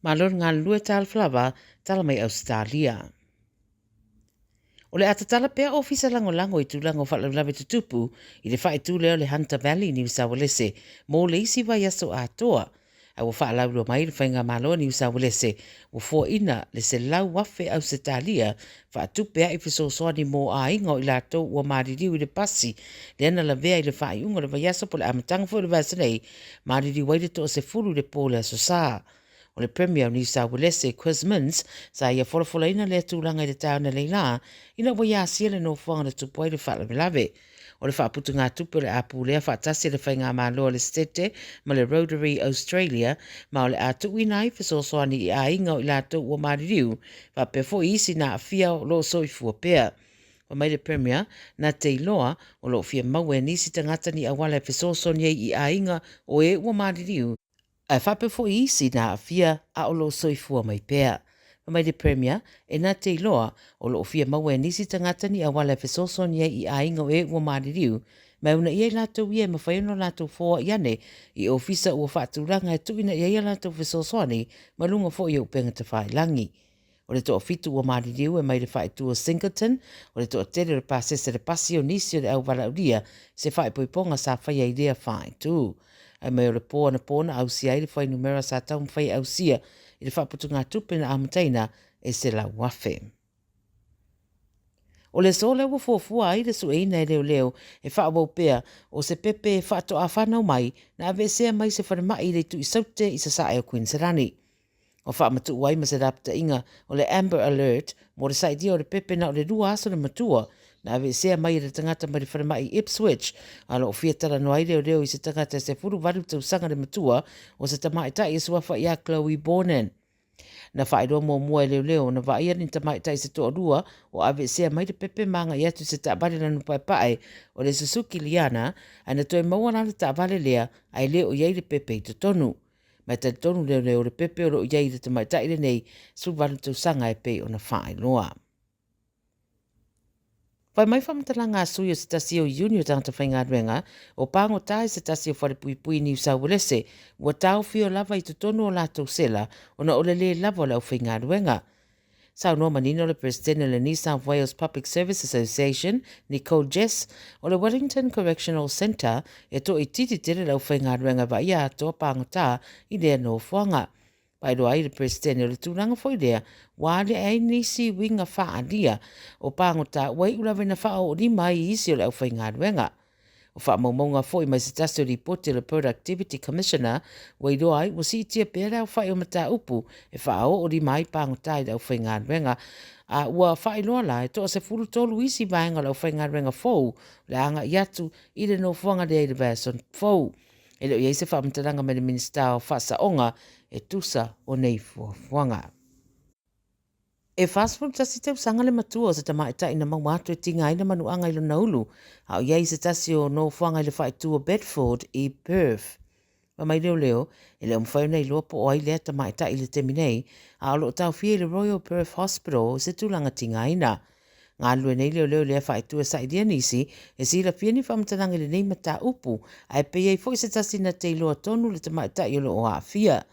Malo le galulue talofa lava, tala mai Ausetalia. O le a tatala pea ofisa lagolago i tulaga o faalavelave tutupu i le faaitu lea o le Hunter Valley i Niu Saualese mo le isi vaiaso atoa. A ua faalauiloa mai le Faigamalo a Niu Saualese ua foaina le 100,000 Ausetalia faatupe ai fesoasoani mo aiga o i latou ua maliliu i le pasi lea na lavea i le faaiuga o le vaiaso po o le amataga foi o le vaiaso nei, maliliu ai le toasefulu i le po o le Aso Sa. O le Premier o Niu South Walese, Chris Minns, sa ia folafolaina lea tulaga i le taeao analeila ina ua ia asia le nofoaga na tupu ai le faalavelave. O le faaputugatupe o le a pulea faatasi e le Faigamalo a le Setete ma le Rotary Australia ma o le a tuuina ai fesoasoani i aiga o i latou ua maliliu faapea foi isi na aafia o lo o soifua pea. Fai mai le Premier, na te iloa o lo o fia maua e nisi tagata ni auala e fesoasoani ai i aiga o e ua maliliu, ae faapea foi isi na aafia a o lo o soifua mai pea. Fai mai le Premier, e na te iloa o lo o fia maua e nisi tagata ni auala e fesoasoani ai i aiga o e ua maliliu, ma e uunaia i latou ia e mafai ona latou foai ane i ofisa ua faatulaga e tuuina i ai a latou fesoasoani ma luga foi o upega tafailagi. O le toafitu ua maliliu e mai le faaitu o Singleton, o le toatele o le pasese le pasi o nisi o le au valaaulia se faaipoipoga sa faia i lea faaitu. Ae mai o le po anapo na ausia ai le fuainumera sa taumafai e ausia i le faaputugatupe na amataina e 100,000. O le aso lea ua fuafua ai le sueina e leoleo e faaauau pea o se pepe faatoa fanau mai na aveesea mai se falemai i le itu i Saute i sasae o Kuiniselani. Ua faamatuu ai ma se lapataiga o le Amber Alert mo le sailia o le pepe na o le lua aso le matua na aveesea mai e le tagata mai le falemai Ipswich, a o lo o fia talanoa ai leoleo i se tagata e 18 tausaga le matua o se tamaitai e suafa ia Chloe Bornan. Na faailoa muamua e leoleo na vaaia ni tamaitai se toalua o aveesea mai le pepe ma agai atu i se taavale lanu paepae o le Suzuki Liana, ae na toe maua la le taavale lea ae le o i ai le pepe i totonu. Ma e talitonu leoleo o le pepe o lo o i ai i le tamaitai lenei 18 tausaga e pei ona faailoa. Fai mai faamatalaga a sui o se tasi o iuni o tagata faigaluega o pagota i se tasi o falepuipui i Niu Sauelese ua taofio lava i totonu o latou sela ona o le lē lava o le aufaigaluega. Saunoa manino le Peresetene o le New South Wales Public Service Association, Nicole Jess, o le Wellington Correctional Centre e toaitiiti tele le aufaigaluega e vaaia atoa pagota i lea nofoaga. Faailoa ai le Peresetene o le tulaga foi lea ua aliae ai nisi uiga faaalia o pagota ua iu lava ina faaoolima ai i isi o le aufaigaluega. O faamaumauga foi mai se tasi o lipoti a le Productivity Commissioner ua iloa ai ua siitia pea le aofai o mataupu e faaoolima ai pagota i le aufaigaluega, a ua faailoa la e toa 13 isi vaega o le aufaigaluega fou o le a agai atu i le nofoaga lea i le vaiaso fou. E le o i ai se faamatalaga mai le Minisita o Faasaoga e tusa o nei fuafuaga. E 41 tausaga le matua o se tamaitai na maua atu e tigaina manuaga i lona ulu, a o i ai i se tasi o nofoaga i le faaitu o Bedford i Perth. Fai mai leoleo, e le o mafai ona iloa po o ai lea tamaitai i le taimi nei, a o lo o taofia i le Royal Perth Hospital i se tulaga tigaina. Galulue nei leoleo i lea faaitu e sailia nisi e silafia ni faamatalaga i lenei mataupu, ae pei ai foi se tasi na te iloa tonu le tamaitai o lo o aafia.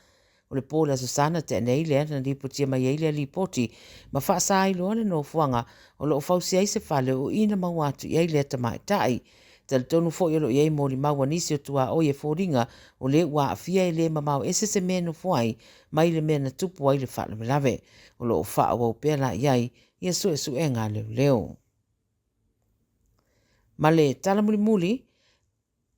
O le po o le Aso Sa na tea nei lea na lipotia mai ai lea lipoti ma faasa ai loa le nofoaga o lo o fausia ai se fale o i na maua atu i ai lea tamaitai. Talitonu foi o lo o i ai molimau a nisi o tuaoi e foliga o le ua aafia e le mamao ese se mea e nofo ai mai le mea na tupu ai le faalavelave. O lo o faaauau pea la i ai ia suesuega a leoleo. Ma le tala mulimuli,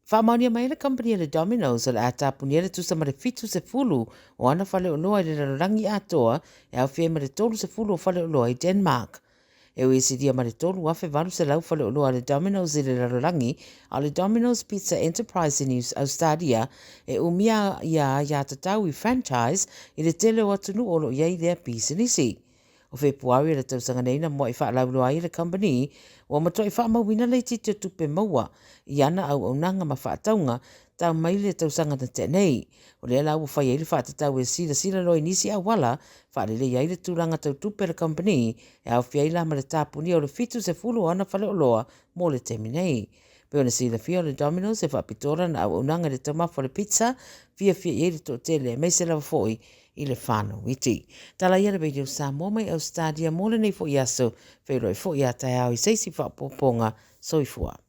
Faamaonia mai e le kamupani a le Domino's o le a tapunia le tusa ma le 70 o ana faleoloa i le lalolagi atoa e aofia ai ma le 30 o faleoloa i Denmark. E ui e silia ma le 3,800 faleoloa a le Domino's i le lalolagi, a o le Domino's Pizza Enterprise i New Australia e umia ia aiatatau i franchise i le tele o atunuu o lo o i ai lea pisinisi. O Fepuari o le tausaga nei na mua'i faalauiloa ai le kamupani ua matua'i faamauina le itiiti o tupe maua i ana auaunaga ma faatauga tau mai le tausaga na tea nei. O lea la ua fai ai le faatatau e silasila loa i nisi auala faaleleia ai le tulaga tau tupe a le kamupani e aofia ai la ma le tapunia o le 70 o ana faleoloa mo le taimi nei. Pei ona silafia o le Domino's e faapitoa lana auaunaga i le taumafa o le pizza, fiafia i ai le toatele aemaise lava foi i le whānau iti. Tala ia le Radio Samoa mai Australia mo lenei foi aso, feiloai foi a taeao i se isi faaopoopoga. Soifua.